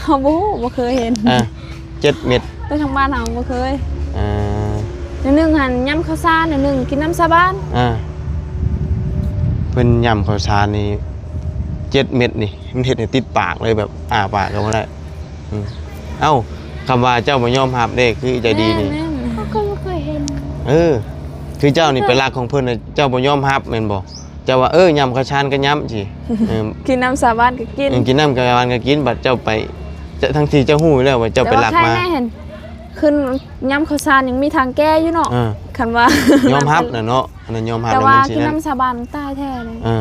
ເຮົາບໍ່ຮູ້ ບໍ່ເຄີຍເຫັນ ອ່າ ເຈັດເມັດ ແຕ່ທາງບ້ານເຮົາບໍ່ເຄີຍ ອ່າ ໜ້ອຍໜຶ່ງຫັ້ນຫຍ້ຳເຂົ້າສານ ໜ້ອຍໜຶ່ງກິນນ້ຳສາບານ ອ່າ ເພິ່ນຫຍ້ຳເຂົ້າສານນີ້ ເຈັດເມັດນີ້ ມັນເຮັດໃຫ້ຕິດປາກເລີຍ ແບບອ້າປາກກໍບໍ່ໄດ້ ອືມ ເອົ້າ ຄຳວ່າເຈົ້າບໍ່ຍອມຮັບເດ້ ຄືໃຈດີນີ້ ແມ່ນໆ ເຮົາກໍບໍ່ເຄີຍເຫັນ ເອີ ຄືເຈົ້ານີ້ໄປລັກຂອງເພິ່ນນະ ເຈົ້າບໍ່ຍອມຮັບແມ່ນບໍ່? ເຈົ້າວ່າ ເອີ ຫຍ້ຳເຂົ້າສານກໍຫຍ້ຳຊີ້ ເອີ ກິນນ້ຳສາບານກໍກິນ ເອີ ກິນນ້ຳສາບານກໍກິນ ບັດເຈົ້າໄປ ທັງທີ່ເຈົ້າຮູ້ຢູ່ແລ້ວວ່າເຈົ້າໄປລັກມາ ແຕ່ວ່າໄຄແນ່ຫັ້ນ ຄືຫຍ້ຳເຂົ້າສານຍັງມີທາງແກ້ຢູ່ເນາະ ເອີ ຄັນວ່າຍອມຮັບນະເນາະ ອັນນັ້ນຍອມຮັບ ແຕ່ວ່າກິນນ້ຳສາບານຕາຍແທ້ເລີຍ ເອີ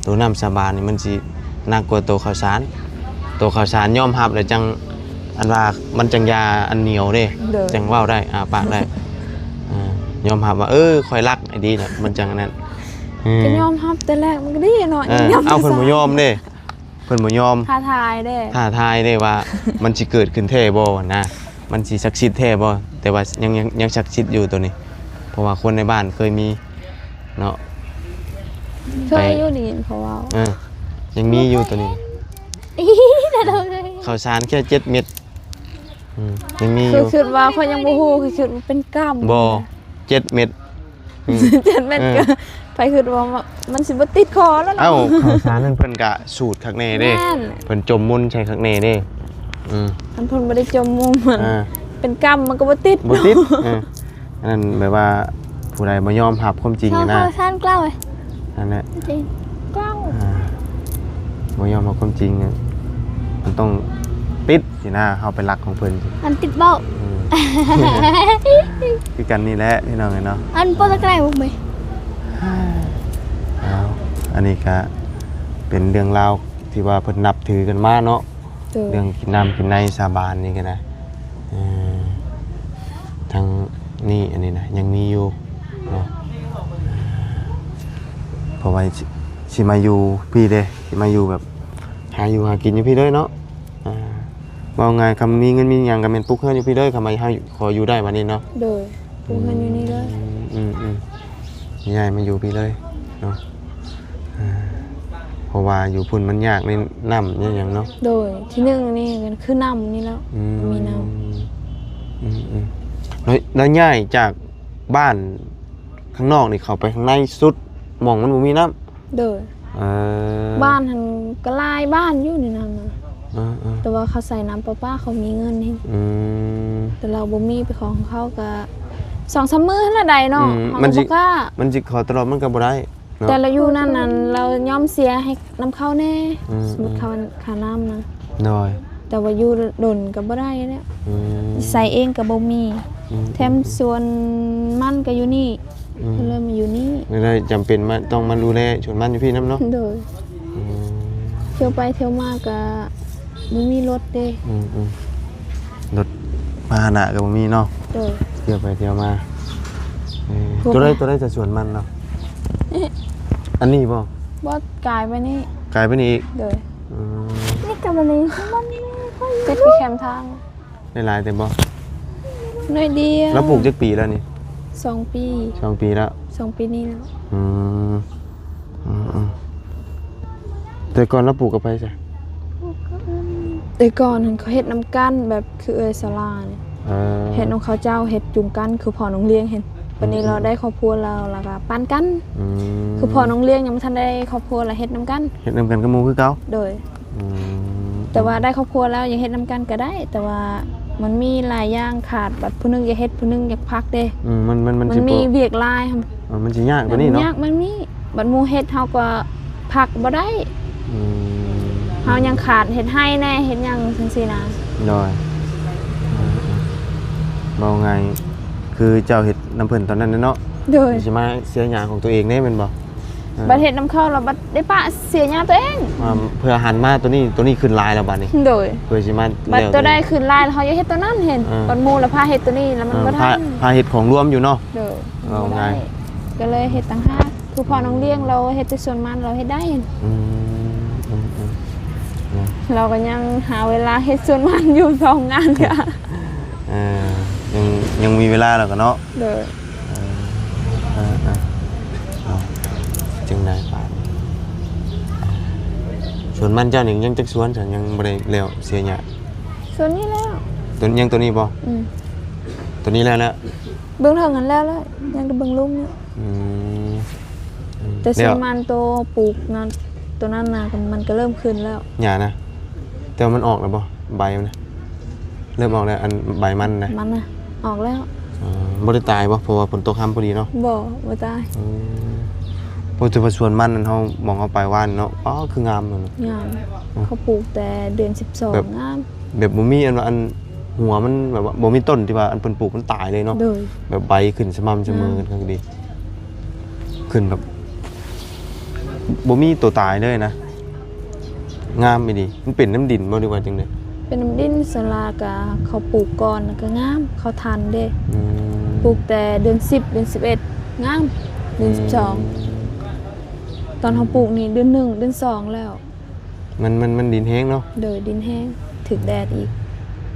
ໂຕນ້ຳສາບານນີ້ມັນຊິໜັກກວ່າໂຕເຂົ້າສານ ໂຕເຂົ້າສານຍອມຮັບແລ້ວຈັ່ງ ອັນວ່າມັນຈັ່ງຢາອັນໜຽວເດ້ ໂດຍ ຈັ່ງເວົ້າໄດ້ ອ້າປາກໄດ້ ເອີ ຍອມຮັບວ່າ ເອີ ຂ້ອຍລັກໄອ້ດີນະ ມັນຈັ່ງອັນນັ້ນ ເອີ ກໍຍອມຮັບແຕ່ແລກມັນກໍດີເນາະ ເອີ ຍອມຮັບ ເອົ້າ ເພິ່ນບໍ່ຍອມເດ້ ເພິ່ນບໍ່ຍອມ ທ້າທາຍເດ້ ທ້າທາຍເດ້ວ່າ ມັນຊິເກີດຂຶ້ນແທ້ບໍ່ນະ ມັນຊິສັກສິດແທ້ບໍ່ ແຕ່ວ່າຍັງ ຍັງ ຍັງສັກສິດຢູ່ໂຕນີ້ ເພາະວ່າຄົນໃນບ້ານເຄີຍມີເນາະ ເຄີຍຢູ່ ໄປ ໄດ້ຍິນເຂົາເວົ້າ ເອີ ຍັງມີຢູ່ໂຕນີ້ ເຂົ້າສານແຄ່ເຈັດເມັດ ອືມ ຍັງມີຢູ່ ຄືຄິດວ່າ ຂ້ອຍຍັງບໍ່ຮູ້ ຄືຄິດວ່າເປັນກຳ ບໍ່ ເຈັດເມັດ ອືມ ເຈັດເມັດ ເອີ ກໍ ໃຜຄິດວ່າມັນຊິບໍ່ຕິດຄໍແລ້ວເນາະ ເອົ້າ ເຂົ້າສານນັ້ນເພິ່ນກະສູດຄັກແນ່ເດ້ ແມ່ນ ເພິ່ນຈົ່ມມົນໃສ່ຄັກແນ່ເດ້ ອືມ ຄັນເພິ່ນບໍ່ໄດ້ຈົ່ມມົນມັນ ອ່າ ເປັນກຳມັນກໍບໍ່ຕິດ ບໍ່ຕິດ ເນາະ ເອີ ອັນນັ້ນແບບວ່າຜູ້ໃດບໍ່ຍອມຮັບຄວາມຈິງຫັ້ນນະ ເຂົ້າສານເກົ້າ ນັ້ນແຫຼະ ເຈົ້າ ອ່າ ບໍ່ຍອມຮັບຄວາມຈິງ ມັນຕ້ອງຕິດ ຊິນະ ເຮົາໄປລັກຂອງເພິ່ນ ອັນຕິດເວົ້າ ອືມ ຄືກັນນີ້ແຫຼະພີ່ນ້ອງເອີຍເນາະ ອັນບໍ່ຕະໄກບໍ່ເມຍ ເອົາ ອັນນີ້ກະເປັນເລື່ອງລາວທີ່ວ່າເພິ່ນນັບຖືກັນມາເນາະ ໂດຍ ເລື່ອງກິນນ້ຳກິນໃນສາບານນີ້ກໍໄດ້ ເອີ ທັງນີ້ ອັນນີ້ນະ ຍັງມີຢູ່ເນາະ ເພາະວ່າຊິ ຊິມາຢູ່ພີ້ເດ້ ຊິມາຢູ່ແບບ ຫາຢູ່ຫາກິນຢູ່ພີ້ເລີຍເນາະ ອ່າ ເວົ້າງ່າຍ ຄັນມີເງິນມີຫຍັງກໍແມ່ນປຸກເຮືອນຢູ່ພີ້ເລີຍ ຄັນວ່າເຮົາຂໍຢູ່ໄດ້ບັດນີ້ເນາະ ໂດຍ ປຸກເຮືອນຢູ່ນີ້ເລີຍ ອືມ ອືມ ອືມ ຍ້າຍມາຢູ່ພີ້ເລີຍເນາະ ອ່າ ເພາະວ່າຢູ່ພຸ້ນມັນຍາກໃນນ້ຳໃນຫຍັງເນາະ ໂດຍ ທີໜຶ່ງນີ້ກໍຄືນ້ຳນີ້ແຫຼະ ອືມ ບໍ່ມີນ້ຳ ອືມ ອືມ ແລ້ວ ແລ້ວຍ້າຍຈາກບ້ານຂ້າງນອກນີ້ເຂົ້າໄປຂ້າງໃນສຸດ ໝ່ອງມັນບໍ່ມີນ້ຳ ໂດຍ ເອີ ບ້ານຫັ້ນກໍຫຼາຍບ້ານຢູ່ໃນນັ້ນນະ ເອີໆ ແຕ່ວ່າເຂົາໃຊ້ນ້ຳປະປາ ເຂົາມີເງິນເຮັດ ອືມ ແຕ່ລາວບໍ່ມີ ໄປຂໍຂອງເຂົາກໍສອງສາມມື້ຫັ້ນລະໄດ້ເນາະ ອືມ ເຮົາກໍບໍ່ກ້າ ມັນຊິຂໍຕະຫຼອດມັນກໍບໍ່ໄດ້ເນາະ ແຕ່ລາວຢູ່ນັ້ນນັ້ນ ລາວຍອມເສຍໃຫ້ນຳເຂົາແດ່ ອືມ ສົມມຸດຄ່າ ຄ່ານ້ຳນະ ໂດຍ ແຕ່ວ່າຢູ່ດົນກໍບໍ່ໄດ້ແລ້ວ ອືມ ໃຊ້ເອງກໍບໍ່ມີ ອືມ ແຖມສວນມັນກໍຢູ່ນີ້ ອືມ ກໍເລີຍມາຢູ່ນີ້ ກໍເລີຍຈຳເປັນມາ ຕ້ອງມາດູແລສວນມັນຢູ່ພີ້ນຳເນາະ ໂດຍ ອືມ ທ່ຽວໄປທ່ຽວມາກໍບໍ່ມີລົດເດ້ ອືມໆ ລົດພາຫະນະກໍບໍ່ມີເນາະ ໂດຍ ທ່ຽວໄປທ່ຽວມາ ເອີ ໂຕໃດ ໂຕໃດຈະສວນມັນເນາະ ອັນນີ້ບໍ່? ບໍ່ ກາຍໄປນີ້ ກາຍໄປນີ້ອີກ ໂດຍ ອືມ ນີ້ກໍມັນນີ້ ມັນນີ້ ເປັນແຄມທາງ ໄດ້ຫຼາຍແຕ່ບໍ່? ໜ້ອຍດຽວ ລາວປູກຈັກປີແລ້ວນີ້? ສອງປີ ສອງປີແລ້ວ ສອງປີນີ້ແລ້ວ ອືມ ອືມ ແຕ່ກ່ອນລາວປູກກັບໃຜຊະ? ແຕ່ກ່ອນຫັ້ນເຂົາເຮັດນຳກັນ ແບບຄືເອື້ອຍສາລານີ້ ເອີ ເຮັດນຳເຂົາເຈົ້າ ເຮັດຈຸມກັນ ຄືພໍ່ນ້ອງລຽງຫັ້ນ. ບັດນີ້ລາວໄດ້ຄອບຄົວແລ້ວ ລາວກໍປັນກັນ ອືມ ຄືພໍ່ນ້ອງລຽງຍັງບໍ່ທັນໄດ້ຄອບຄົວ ລະເຮັດນຳກັນ ເຮັດນຳກັນກັບໝູ່ຄືເກົ່າ. ໂດຍ ອືມ ແຕ່ວ່າໄດ້ຄອບຄົວແລ້ວ ຍັງເຮັດນຳກັນກໍໄດ້ ແຕ່ວ່າມັນມີຫຼາຍຢ່າງຂາດ ບັດຜູ້ໜຶ່ງຢາກເຮັດ ຜູ້ໜຶ່ງຢາກພັກເດ້. ອືມ ມັນ ມັນ ມັນ ມັນ ຊິບໍ່ ມີວຽກຫຼາຍ ເອີ ມັນຊິຍາກກວ່ານີ້ເນາະ. ມັນຍາກ ມັນມີ ບັດໝູ່ເຮັດເຮົາກໍພັກບໍ່ໄດ້ ອືມ ເຮົາຍັງຂາດເຮັດໄຮ່ແດ່ ເຮັດຫຍັງຈັ່ງຊີ້ນະ. ໂດຍ ເວົ້າງ່າຍ ຄືເຈົ້າເຮັດນຳເພິ່ນຕອນນັ້ນແຫຼະເນາະ. ໂດຍ ຊິມາເສຍຫຍ້າຂອງຕົວເອງເດ້ແມ່ນບໍ່? ເອີ ບັດເຮັດນຳເຂົາແລ້ວ ບັດໄດ້ປະເສຍຫຍ້າຕົວເອງ ອ່າ ເພື່ອຫັນມາຕົວນີ້ ຕົວນີ້ຂຶ້ນຫຼາຍແລ້ວບັດນີ້. ໂດຍ ເພື່ອຊິມາ ບັດຕົວໃດຂຶ້ນຫຼາຍ ເຮົາຢາກເຮັດຕົວນັ້ນເຫັນ ເອີ ບັດໝູ່ລະພາເຮັດຕົວນີ້ ລະມັນ ເອີ ບໍ່ທັນ ພາ ພາເຮັດຂອງລວມຢູ່ເນາະ. ໂດຍ ເວົ້າງ່າຍ ບໍ່ໄດ້ ກໍເລີຍເຮັດຕ່າງຫາກ ຄືພໍ່ນ້ອງລຽງລາວເຮັດແຕ່ສວນມັນ ລາວເຮັດໄດ້. ອືມ ອືມ ອືມ ເນາະ ລາວກໍຍັງຫາເວລາເຮັດສວນມັນຢູ່ສອງງານເທື່ອ. ເອີ ຍັງ ຍັງມີເວລາແລ້ວກໍເນາະ. ໂດຍ ເອີ ເອີ ເອີ ເນາະ ຈັ່ງໃດບາດນີ້ ສວນມັນເຈົ້ານີ້ຍັງຈັກສວນຊະ ຍັງບໍ່ໄດ້ແລ້ວເສຍຫຍ້າ? ສວນນີ້ແລ້ວ ຕົວ ຍັງຕົວນີ້ບໍ່? ອືມ ຕົວນີ້ແລ້ວແລ້ວ ເບື້ອງເທິງຫັ້ນແລ້ວແລ້ວ ຍັງແຕ່ເບື້ອງລຸ່ມນີ້. ອືມ ແຕ່ ແລ້ວ ສວນມັນໂຕປູກນັ້ນ ໂຕນັ້ນນະ ມັນກໍເລີ່ມຂຶ້ນແລ້ວ ຫຍ້ານະ. ແຕ່ວ່າມັນອອກແລ້ວບໍ່ ໃບມັນນະ? ເລີ່ມອອກແລ້ວ ອັນໃບມັນນະ ມັນນະ ອອກແລ້ວ. ເອີ ບໍ່ໄດ້ຕາຍບໍ່? ເພາະວ່າຝົນຕົກຮຳພໍດີເນາະ. ບໍ່ ບໍ່ຕາຍ. ອືມ ໂອ້ ແຕ່ວ່າສວນມັນນັ້ນ ເຮົາ ໝ່ອງເຮົາໄປວານເນາະ ອໍ ຄືງາມເນາະ. ງາມ ອືມ ເຂົາປູກແຕ່ເດືອນສິບສອງ ແບບ ງາມ ແບບບໍ່ມີອັນວ່າ ອັນຫົວມັນແບບວ່າ ບໍ່ມີຕົ້ນທີ່ວ່າ ອັນເພິ່ນປູກມັນຕາຍເລີຍເນາະ. ໂດຍ ແບບໃບຂຶ້ນສະໝ່ຳສະເໝີ ງາມ ຄັກດີ ຂຶ້ນແບບ ບໍ່ມີໂຕຕາຍເລີຍນະ. ງາມອີ່ຫຼີ. ມັນເປັນນຳດິນບໍ່ ຫຼືວ່າຈັ່ງໃດ? ເປັນນຳດິນ. ສ່ວນຫຼາຍກະເຂົາປູກກ່ອນ ແລ້ວກະງາມ ເຂົາທັນເດ້. ອືມ ປູກແຕ່ເດືອນສິບ ເດືອນສິບເອັດ ງາມ ເດືອນສິບສອງ ອືມ ຕອນເຮົາປູກນີ້ເດືອນໜຶ່ງ ເດືອນສອງແລ້ວ. ມັນ ມັນ ມັນດິນແຫ້ງເນາະ. ໂດຍ ດິນແຫ້ງ ຖືກແດດອີກ.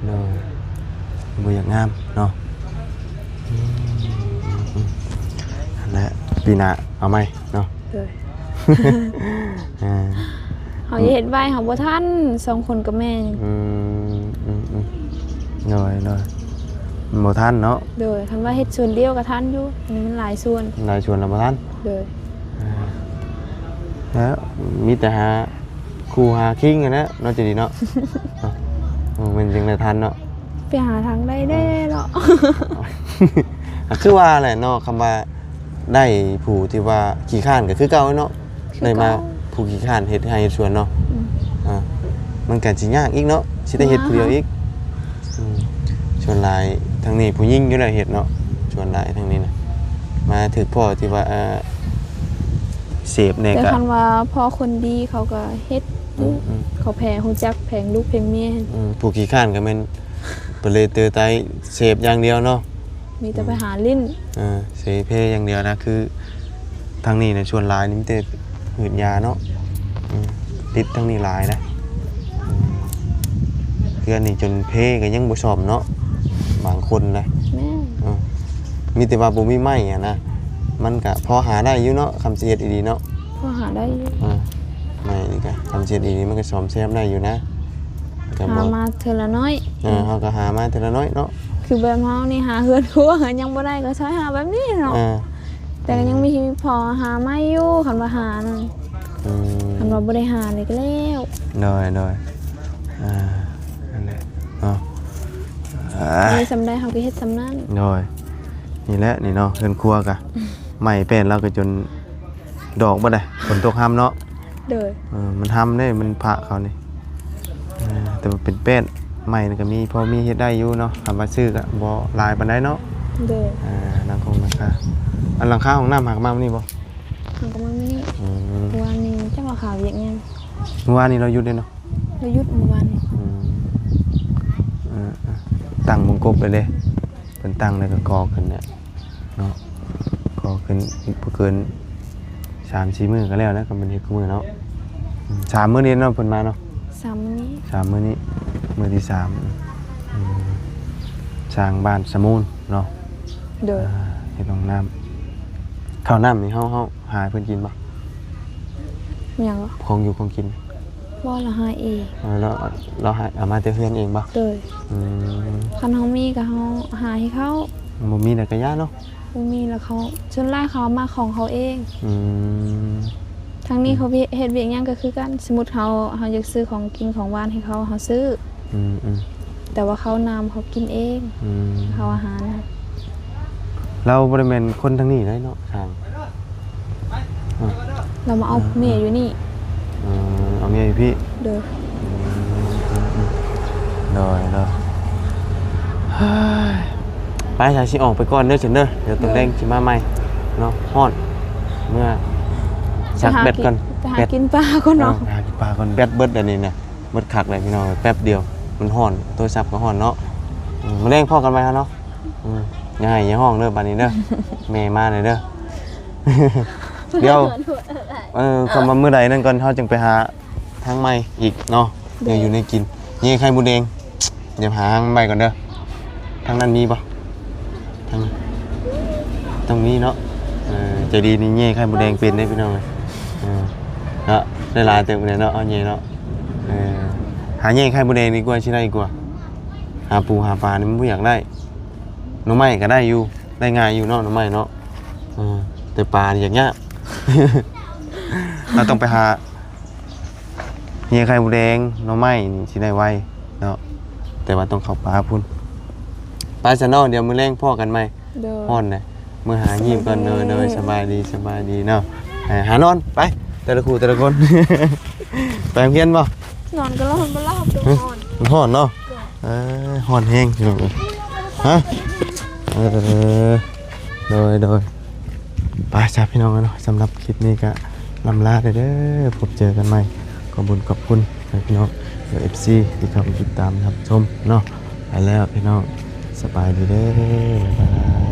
ໂດຍ ບໍ່ຢາກງາມເນາະ. ອືມ ນັ້ນແຫຼະ ປີໜ້າເອົາໃໝ່ເນາະ. ໂດຍ ອ່າ ເຮົາຢາກເຮັດໄວ ເຮົາບໍ່ທັນ ສອງຄົນກັບແມ່. ອືມ ອືມ ອືມ ໂດຍ ໂດຍ ມັນບໍ່ທັນເນາະ. ໂດຍ ຄັນວ່າເຮັດສວນດຽວກໍທັນຢູ່ ອັນນີ້ມັນຫຼາຍສວນ ຫຼາຍສວນແລ້ວບໍ່ທັນ. ໂດຍ ອ່າ ແລ້ວມີແຕ່ຫາ ຄູ່ຫາຄິງຫັ້ນແຫຼະເນາະ ຈະດີເນາະ. ເນາະ ເອີ ແມ່ນຈັ່ງໃດທັນເນາະ. ໄປຫາທາງໃດແດ່ເນາະ. ອ່າ ຄືວ່າແຫຼະເນາະ ຄຳວ່າໄດ້ຜູ້ທີ່ວ່າຂີ້ຄ້ານກໍຄືເກົ່າເນາະ. ຄືເກົ່າ ໄດ້ມາຜູ້ຂີ້ຄ້ານເຮັດໄຮ່ເຮັດສວນເນາະ. ອືມ ອ່າ ມັນກໍຊິຍາກອີກເນາະ ຊິໄດ້ເຮັດຜູ້ດຽວອີກ. ອືມ ສ່ວນຫຼາຍທາງນີ້ຜູ້ຍິງຢູ່ແຫຼະເຮັດເນາະ ສ່ວນຫຼາຍທາງນີ້ນະ. ມາຖືກພໍ້ທີ່ວ່າ ເອີ ເສບແດ່ ແຕ່ ກະ ຄັນວ່າພໍ້ຄົນດີເຂົາກໍເຮັດຢູ່. ອືມ ອືມ ເຂົາແຜ່ຮູ້ຈັກແຜງລູກແຜງເມຍ. ອືມ ຜູ້ຂີ້ຄ້ານກໍແມ່ນປະເລເຕີໄຕເສບຢ່າງດຽວເນາະ. ມີແຕ່ໄປຫາຫຼິ້ນ. ເອີ ເສເພຢ່າງດຽວນະ ຄືທາງນີ້ນະ ສ່ວນຫຼາຍນີ້ມີແຕ່ ຜືດຢາເນາະ. ອືມ ຕິດທາງນີ້ຫຼາຍນະ. ອືມ ເຮືອນນີ້ຈົນເພກໍຍັງບໍ່ສ້ອມເນາະ ບາງຄົນນະ. ແມ່ນ ເອີ ມີແຕ່ວ່າບໍ່ມີໄມ້ຫັ້ນນະ ມັນກະພໍຫາໄດ້ຢູ່ເນາະ ຄຳຊິເຮັດອີ່ຫຼີເນາະ. ພໍຫາໄດ້ຢູ່. ເອີ ໄມ້ນີ້ກະ ຄຳຊິເຮັດອີ່ຫຼີມັນກະສ້ອມແຊມໄດ້ຢູ່ນະ. ຫາມາເທື່ອລະໜ້ອຍ. ເອີ ເຮົາກໍຫາມາເທື່ອລະໜ້ອຍເນາະ. ຄືແບບເຮົານີ້ຫາເຮືອນຄົວຍັງບໍ່ໄດ້ກໍຊ່ອຍຫາແບບນີ້ເນາະ. ເອີ ແຕ່ກໍຍັງມີພໍຫາໃໝ່ຢູ່ ຄັນວ່າຫານັ້ນ. ອືມ ຄັນວ່າບໍ່ໄດ້ຫານີ້ກໍແລ້ວ. ໂດຍ ໂດຍ ອ່າ ນັ້ນແຫຼະເນາະ. ອ່າ ມີສ່ຳໃດເຮົາກໍເຮັດສ່ຳນັ້ນ. ໂດຍ ນີ້ແຫຼະນີ້ເນາະ ເຮືອນຄົວກະ ໄມ້ແປ້ນລາວກໍຈົນ ດອກບໍ່ໄດ້ ຝົນຕົກຮຳເນາະ. ໂດຍ ເອີ ມັນຮຳເດ້ ມັນພະເຂົານີ້. ເອີ ແຕ່ວ່າເປັນແປ້ນ ໄມ້ນີ້ກໍມີ ພໍມີເຮັດໄດ້ຢູ່ເນາະ ຄຳວ່າຊື້ກໍບໍ່ຫຼາຍປານໃດເນາະ. ໂດຍ ອ່າ ຫຼັງຄົງຫຼັງຄາ ອັນຫຼັງຄາຫ້ອງນ້ຳຫາກະມາມື້ນີ້ບໍ່? ຫາກະມາມື້ນີ້. ອືມ ເມື່ອວານນີ້ຈັກວ່າເຂົາວຽກຫຍັງ. ເມື່ອວານນີ້ລາວຢຸດເດ້ເນາະ. ລາວຢຸດເມື່ອວານນີ້. ອືມ ເອີ ເອີ ຕັ້ງມົງກົບໄປເດ້ ເພິ່ນຕັ້ງແລ້ວກໍກໍ່ຂຶ້ນແຫຼະ ເນາະ ກໍຂຶ້ນບໍ່ເກີນສາມສີ່ມື້ກໍແລ້ວນະ ກໍແມ່ນເຮັດຄູ່ມື້ເນາະ. ອືມ ສາມມື້ນີ້ເນາະ ເພິ່ນມາເນາະ. ສາມມື້ນີ້ ສາມມື້ນີ້ ມື້ທີສາມ. ອືມ ສ້າງບ້ານສະມູນເນາະ. ໂດຍ ອ່າ ເຮັດຫ້ອງນ້ຳ ເຂົ້ານ້ຳນີ້ເຮົາ ເຮົາຫາໃຫ້ເພິ່ນກິນບໍ່? ຫຍັງເຫາະ? ຂອງຢູ່ຂອງກິນ. ບໍ່ ລາວຫາເອງ. ເອີ ລາວ ລາວຫາ ເອົາມາແຕ່ເຮືອນເອງບໍ່? ໂດຍ. ອືມ ຄັນເຮົາມີກໍເຮົາຫາໃຫ້ເຂົາ. ບໍ່ມີແລ້ວກໍຢ່າເນາະ. ບໍ່ມີແລ້ວເຂົາ ສ່ວນຫຼາຍເຂົາເອົາມາຂອງເຂົາເອງ. ອືມ ທາງນີ້ເຂົາເຮັດວຽກຫຍັງກໍຄືກັນ. ສົມມຸດເຮົາ ເຮົາຢາກຊື້ຂອງກິນຂອງຫວານໃຫ້ເຂົາ ເຮົາຊື້. ອືມໆ ແຕ່ວ່າເຂົ້ານ້ຳເຂົາກິນເອງ. ອືມ ເຂົ້າອາຫານນະ. ລາວບໍ່ໄດ້ແມ່ນຄົນທາງນີ້ໄດ໋ເນາະ ຊ່າງ. ອືມ ລາວມາເອົາເມຍຢູ່ນີ້. ເອີ ເອົາເມຍຢູ່ພີ້. ໂດຍ. ອືມ ໂດຍໆ ເຮີ້ຍ ໄປ ຊະ ຊິອອກໄປກ່ອນເດີ ຊັ້ນເດີ ດຽວຕອນແລງຊິມາໃໝ່ເນາະ. ຮ້ອນ ເມືອຊັກແບັດກ່ອນ. ໄປຫາກິນປາກ່ອນເນາະ. ເອີ ໄປຫາກິນປາກ່ອນ ແບັດເບິດແລ້ວນີ້ນະ. ເບິດຄັກເລີຍພີ່ນ້ອງ ແປັບດຽວ ມັນຮ້ອນ ໂທລະສັບກໍຮ້ອນເນາະ. ອືມ ມື້ແລງພໍ້ກັນໃໝ່ເນາະ. ອືມ ຢ່າໄຫ້ຢ່າຮ້ອງເດີ ບາດນີ້ເດີ ແມ່ມາແລ້ວເດີ. ດຽວ ເອີ ຄຳວ່າມື້ໃດນັ້ນກ່ອນ ເຮົາຈຶ່ງໄປຫາທາງໃໝ່ອີກເນາະ. ໂດຍ. ແນວຢູ່ແນວກິນ ແຍງໄຂ່ມົດແດງ. ດຽວຫາທາງໃໝ່ກ່ອນເດີ. ທາງນັ້ນມີບໍ່? ທາງ ຕ້ອງມີເນາະ. ເອີ ໃຈດີນີ້ແຍງໄຂ່ມົດແດງເປັນເດ້ພີ່ນ້ອງເອີຍ. ເອີ ເນາະ ໄດ້ຫຼາຍເຕີບແລ້ວເນາະ ເອົາແຍງເນາະ. ເອີ ຫາແຍງໄຂ່ມົດແດງດີກວ່າ ຊິໄດ້ກວ່າ. ຫາປູຫາປານີ້ມັນບໍ່ຢາກໄດ້. ໜໍ່ໄມ້ກໍໄດ້ຢູ່ ໄດ້ງ່າຍຢູ່ເນາະ ໜໍ່ໄມ້ເນາະ. ເອີ ແຕ່ປານີ້ຢາກຍາກ. ເຮົາຕ້ອງໄປຫາແຍງໄຂ່ມົດແດງ ໜໍ່ໄມ້ນີ້ຊິໄດ້ໄວເນາະ ແຕ່ວ່າຕ້ອງເຂົ້າປ່າພຸ້ນ. ໄປຊະເນາະ ດຽວມື້ແລງພໍ້ກັນໃໝ່. ໂດຍ. ຮ້ອນນະ ເມືອຫາຍິ້ມກ່ອນ. ໂດຍໆ ສະບາຍດີ ສະບາຍດີເນາະ. ເອີ ຫານອນໄປ ແຕ່ລະຄູ່ແຕ່ລະຄົນ. ໄປໂຮງຮຽນບໍ່? ນອນກໍນອນບໍ່ຫຼັບ ຮ້ອນ. ມັນຮ້ອນເນາະ. ເອີ ຮ້ອນແຮງພີ່ນ້ອງເອີຍ. ຮະ ເອີ ໂດຍໆ ໄປຊະພີ່ນ້ອງເອີຍເນາະ. ສຳລັບຄລິບນີ້ກໍລ່ຳລາເດີ ພົບເຈີກັນໃໝ່. ຂອບບຸນຂອບຄຸນໃຫ້ພີ່ນ້ອງ ເອັຟຊີ ທີ່ເຂົ້າມາຕິດຕາມຮັບຊົມເນາະ. ໄປແລ້ວພີ່ນ້ອງ ສະບາຍດີເດີ ບາຍບາຍ.